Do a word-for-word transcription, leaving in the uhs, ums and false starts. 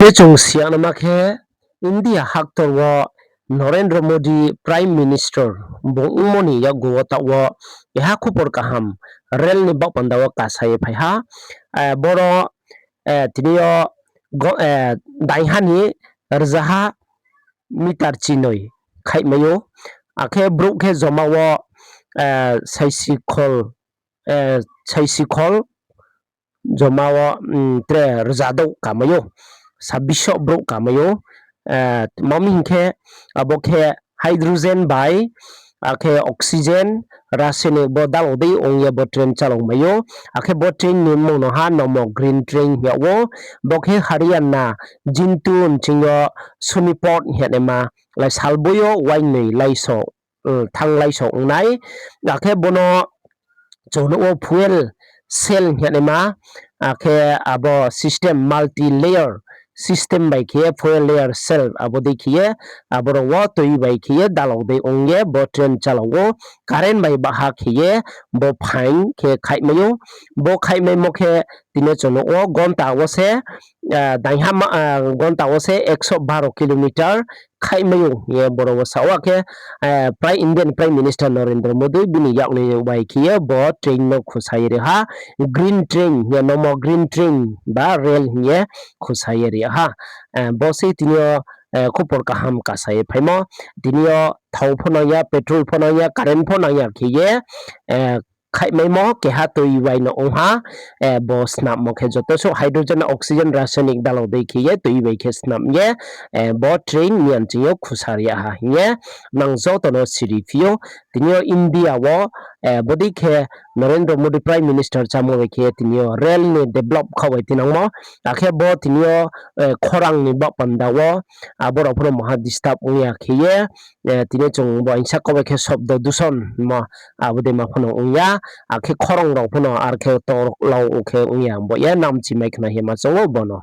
Tei chung siyang nama khe, India haktor wo Narendra Modi Prime Minister bung ongmo ni yakgu wo taoh wo keha khupor kaham rail ni baoh panda wo kasa ye phai ha. Boro tini yo daingha ni rzaha meter chinoi khaihmai ou. Akhe brouh khe joma wo saisikhol, saisikhol joma wo tre rzadouh kamai ou, sabbiso brouh kamai ou. Tma mi hing khe, abo khe hydrogen bai, akhe oxygen, rasayonik bo dalao dei ong ye bo train chalao mai ou. Akhe bo train ni mmung no ha Namo Green Train hing yag ou. Bo khe Haryana Jintu nching yo Sonipat hing ye naima lai salboi yo wainoi laiso, thanng laiso ong nai. Akhe bono chung nuh wo fuel cell hing ye naima, akhe abo system multi layer system bai khe ye fuel layer cell abo dei khe ye, abo rao wo tui bai khe ye dalao dei ong ye bo train chalao ou, current bai baha khe ye bo phaing khe khaihmai ou. Bo khaihmaimo khe tini chung nuh wo gonta wo se, daingha, gonta wo se ekso baro kilometer khaihmai ou hing ye boro wo sa ou. Akhe Indian Prime Minister Narendra Modi bini yak ni bai khe ye bo train no khusa ye ri ha, Green Train hing ye, Namo Green Train ba rail hing ye khusa ye ri ha. Bo se tini yo khupor kaham kasa ye phaimo. Tini yo thao pho nang ya, petrol pho nang ya, current pho nang ya khe ye khaihmaimo keha tui bai no ong ha. Bo snammo khe joto suh hydrogen, oxygen, rasayonik dalao dei khe ye tui bai khe snam ye bo train ni nching yo khusa ri ha hing ye nang joto no siri phi ou. Tini yo India wo bodei khe Narendra Modi Prime Minister chámo bai khe tini yo rail ni develop kha bai tinangmo. Akhe bo tini yo khorang ni baoh panda wo abo rao pho no maha disturb ong ya khe ye, tini chung bo aingsa kau bai khe sobdo duson mo, abo dei ma pho no ong ya. Akhe khorang rao pho no ar khe tor lau khe ong ya bo ye namchi mai khna hima choung ou bono.